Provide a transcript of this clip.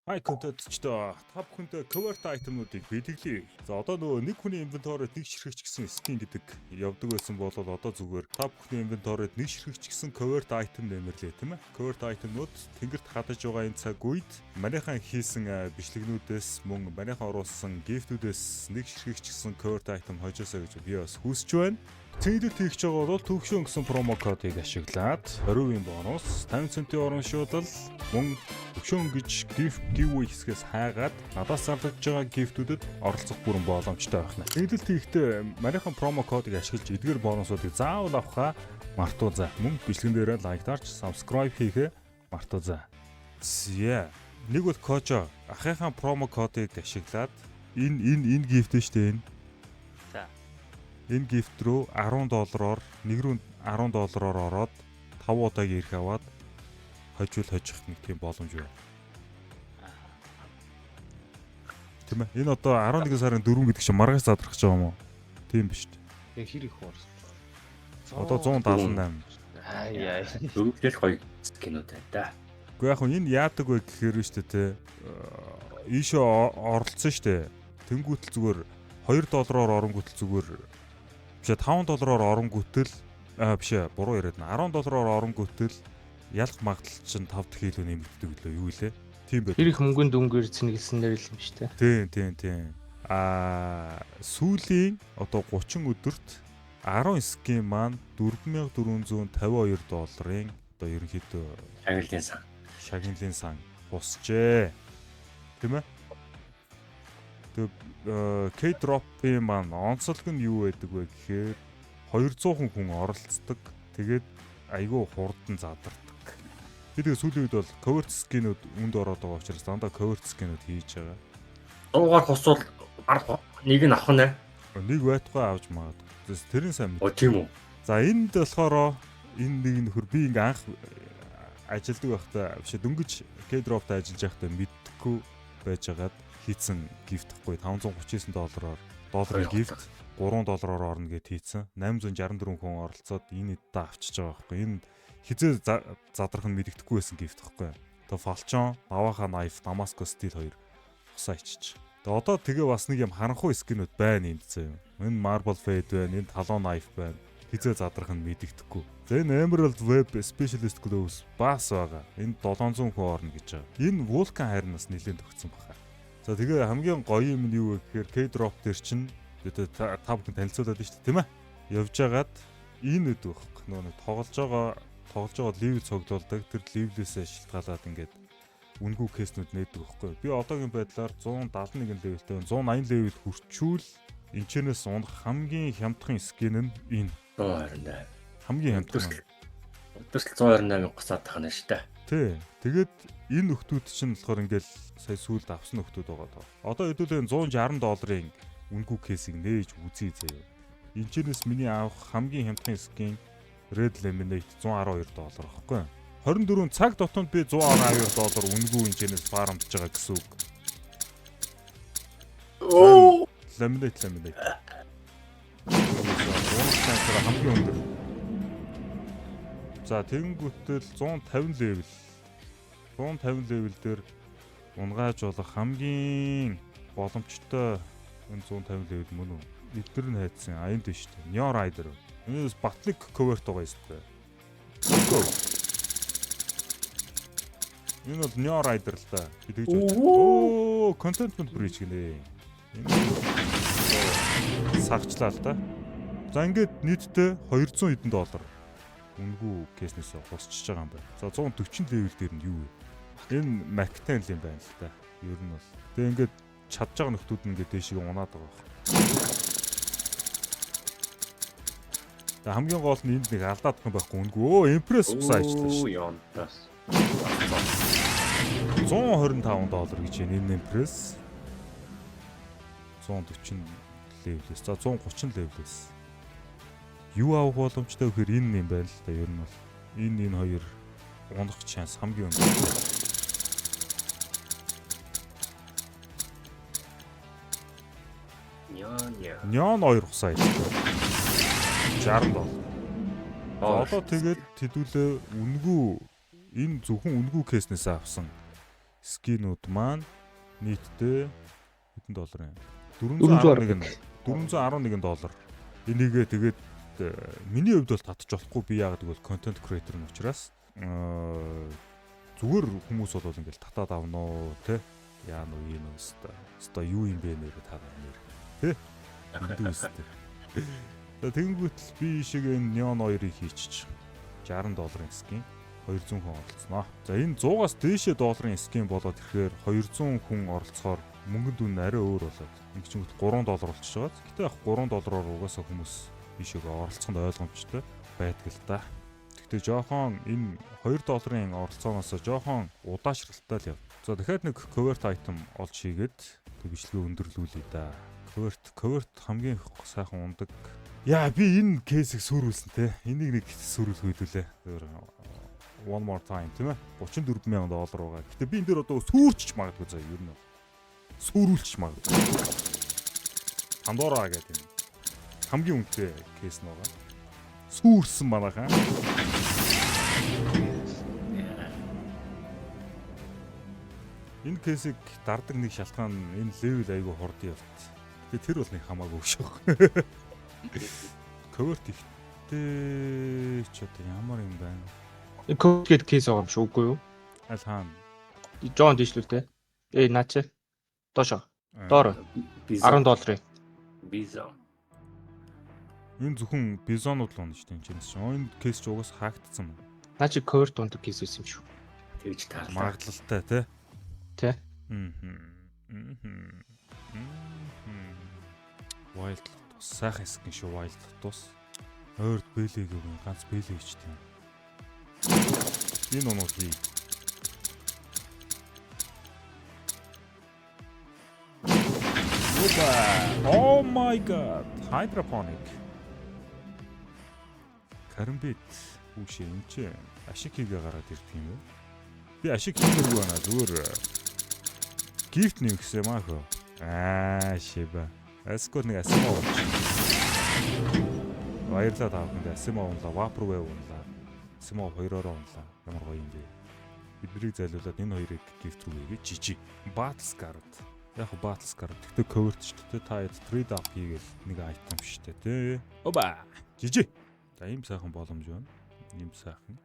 Хай контентчдоо, та бүхэндээ covert item-нуудыг бэлэглэе. За, одоо нөгөө нэг хүний inventory д нэг ширхэгч гэсэн skin гэдэг явдаг байсан бол одоо зүгээр та бүхний inventory д нэг ширхэгч гэсэн covert item нэмэрлээ, тийм ээ. Covert item-нууд тэнгэрт хадаж байгаа энэ цаг үед манайхан хийсэн бичлэгнүүдээс, мөн манайхан оруулсан gift-үүдээс нэг ширхэгч гэсэн covert item хожоосоо гэж би бас хүсэж байна. Цэнгэлэлт хийх гэж байгаа бол төвшөн гэсэн promo кодыг ашиглаад 20% бонус, 50 центийн урамшуулал, мөн төвшөн гэж gift giveaway хэсгээс хайгаад надаас зарлагдж байгаа gift-үүдэд оролцох бүрэн боломжтой байна. Цэнгэлэлт хийхдээ манайхан promo кодыг ашиглаж эдгээр бонусуудыг заавал авахаа мартуу за. Мөн бичлэгэн дээрээ like дарж, subscribe хийхээ мартуу за. Зя. Нэг бол Кожо ахынхаа promo кодыг ашиглаад энэ gift нь шүү дээ, энэ. За. Энэ gift рүү 10 доллараар, нэг рүү 10 доллараар ороод 5 удаагийн эрх аваад хожил хожих нэг тийм боломж байна. Тийм ээ. Энэ одоо 11 сарын 4 гэдэг чинь маргааш задрах гэж байгаа юм уу? Тийм биш үү? Тэгээ хэр их орсон? Одоо 178. Аа яа. Дөрөвдөл гоё skin үүд байна да. Гэхдээ яг нь энэ яадаг вэ гэхээр нь шүү дээ, те. Ийшээ оролцсон шүү дээ. Тэнгүүтэл зүгээр 2 доллараар оронгүүтэл, зүгээр биш ээ, 5 доллараар оронгүүтэл, аа, биш ээ, буруу яриад байна. 10 доллараар оронгүүтэл ялах магадлал чинь 5 дахь илүү нэмэгддэг лөө, юу лээ? Тийм байт. Хэр их мөнгөнд дүнгээр цэнгэлсэн нэр л юм шүү дээ. Тийм. Аа, сүүлийн одоо 30 өдөрт 10 skin маань 4452 долларын одоо ерөнхийдөө Шагналын сан. Шагналын сан бусжээ. Тийм ээ? Тэгээ K-drop-ийн маань онцлог нь юу байдаг вэ гэхээр 200 хүн оролцдог. Тэгээд айгүй хурдан задардаг. Би тэгээ сүүлийн үед бол covert skin-үүд үнд ороод байгаа учраас дандаа covert skin-үүд хийж байгаа. 100-аар хусвал баг нэг нь авах нэ. Нэг байтугай авч магадгүй. Тэс тэрийн сайн мэд. Оо, тийм үү. За, энд болохоор энэ нэг нөхөр, би ингээ анх ажилдаг байхдаа, биш, дөнгөж K-drop-тай ажиллаж байхдаа мэдхгүй байжгаад хийцэн gift хгүй, 539 доллараар долларын gift 3 доллараар орно гэд хийцэн, 864 хүн оролцоод энэ эдээ авчиж байгаа байхгүй. Энэ хизээ задрах нь мэддэхгүй байсан gift хгүй. Тэгээ Falchion, Navaja Knife, Damascus Steel 2 хусаа ичиж. Тэгээ одоо тэгээ бас нэг юм харанхуй skin үүд байна энд заяа. Энэ Marble Fade байна, энэ Talon Knife байна. Хизээ задрах нь мэддэхгүй. За, энэ Emerald Web Specialist Gloves бас байгаа. Энэ 700 хүн орно гэж байгаа. Энэ Vulcan харин бас нэлээд төгссөн баха. За, тэгээ хамгийн гоё юм нь юу вэ гэхээр K-drop дээр чинь бид та бүхэн танилцуулаад байна шүү дээ, тийм ээ? Явж хагаад энэ үд байхгүй нөгөө нэг тоглож байгаа level цогцолдог, тэр level ээсээ шалтгаалаад ингээд үнэгүй case нүүд нээдэг байхгүй. Би одоогийн байдлаар 171 level тэй байна. 180 level хүрчүүл энэчнээс унах хамгийн хямдхан skin нь энэ. 128. Хамгийн хямдхан. Өдөрт 128 гусаад тахна шүү дээ. Тий. Тэгээд энэ нөхдүүд чинь болохоор ингээл сая сүүлд авсан нөхдүүд байгаа доо. Одоо хэдүүлээ 160 долларын үнэгүй case ийг нээж үзье заяа. Энэчнээс миний авах хамгийн хямдхан skin Red Lemonade 112 доллар байхгүй. 24 цаг дотоод би 112 доллар үнэгүй энэчнээс farm дж байгаа гэсэн үг. Оо. Lemonade, Lemonade. Унах хамгийн өндөр. За, тэгэнгүүтэл 150 level, 150 level дээр унгааж болох хамгийн боломжтой энэ 150 level мөн үү? Эдгээр нь хайцсан. А, энд биш үү? Neon Rider. Энэс Батлик covert байгаа юм шүү дээ. Go. Энэ бол Neon Rider л та. Би тэгж бодсон. Оо, Containment Breach гинэ. Энэ сагчлаа л да. За, ингээд нийтдээ 200 хэдэн доллар үнэгүй case нээс хусчиж байгаа юм байна. За, 140 level дээр нь юу вэ? Энэ Mac-10 л юм байна л да. Ер нь бол. Тэгээ ингээд чадж байгаа нөхдүүд нь ингээд дээшээ унаад байгаа байх. Тэгээ хамгийн гол нь энд нэг алдаадах юм байхгүй, үнэгүй. Өө, Empress усаа ажиллаа шүү. Ёнтас. 125 доллар гэж байна энэ Empress. 140 level ээс. За, 130 level ээс. Юу авах боломжтой гэхээр энэ юм байна л да, ер нь бол. Энэ хоёр унах шанс хамгийн өндөр. Нён нё. Neon 2 хусаа ажиллаа. 60 доллар. За, одоо тэгээд хэдүүлээ үнэгүй, энэ зөвхөн үнэгүй case нээс авсан Skin үүд маань нийтдээ хэдэн доллар юм? 411 411 доллар. Энийгээ тэгээд миний хувьд бол татчих болохгүй, би яагаад гэвэл content creator нь учраас зүгээр хүмүүс бол ингээл татаад авна уу те, яа нү юм өстө өстө юу юм бэ нэрэ та нэр те мэдүү өстө. За, тэгэнгүүт л би шиг энэ Neon 2-ыг хийчих 60 долларын skin 200 хүн оролцсноо. За, энэ 100-аас дээшээ долларын skin болоод ирэхээр 200 хүн оролцохоор мөнгөнд дүн арай өөр болоод ингэчингүүт 3 доллар болчихж байгаа. Гэтэ яг 3 доллараар угаасаа хүмүүс ийшээгээ оролцох нь ойлгомжтой байдаг л та. Гэхдээ жоохон энэ 2 долларын оролцооноос жоохон удаашралтай л яв. За, дахиад нэг covert item олж хийгээд тэг бичлэгээ өндөрлүүлье да. Covert хамгийн сайхан ундаг. Яа, би энэ case ийг сүрүүлсэн те. Энийг нэг сүрүүлэх үйлүүлээ. Зүгээр one more time, тийм ээ. 34 мянган доллар байгаа. Гэтэ би энэ дээр одоо сүрчж магадгүй заа, ер нь. Сүрүүлчих магадгүй. Pandora гэдэг юм. Хамгийн үнэтэй case нь байгаа. Сүрсэн манайхан. Энэ case ийг дардаг нэг шалтгаан энэ level айгүй хурд явт. Тэгээ тэр бол нэг хамаагүй шүү. Covert ихтэй ч одоо ямар юм байна? Code гээд case байгаа юм шүү, үгүй юу? Аль хаана? Жон дийшлүү те. Эй, наач. Доошо. Доор. 10 долларын. Бизон. Энэ зөвхөн бизонууд л унаа шүү дээ энэ чинь. Энэ case ч угаас хаагдсан байна. Наа чи covert ундаг case байсан юм шүү. Тэгж таарлаа. Магадлалтай те. Тэ. Мм. Мм. Wild Lotus сайхан skin шүү, Wild Lotus. Ойрд бэлэг юм, ганц бэлэг ичтэй юм. Энэ унууд хий. Опа! Oh my god. Hydroponic. Karambit хүүшээ, энэ чи ашиг хийгээ гараад ирдэг юм уу? Би ашиг хиймээргүй байна. Зүгээр gift нэмсэн юм аа хөө. Аа, шиба. Эскол нэг Asiimov болж. Баярлалаа та бүхэнд. Asiimov унлаа, Vaporwave унлаа. Asiimov хоёроор унлаа. Ямар гоё юм бэ. Биднийг зайлуулад энэ хоёрыг gift рүү хийгээ жижиг. Battle Scarred. Яг Battle Scarred. Гэтэ covert шүү дээ. Та хэд trade up хийгээл нэг item шүү дээ, тэ. Оба. Жижиг. За, ийм сайхан боломж байна. Ийм сайхан.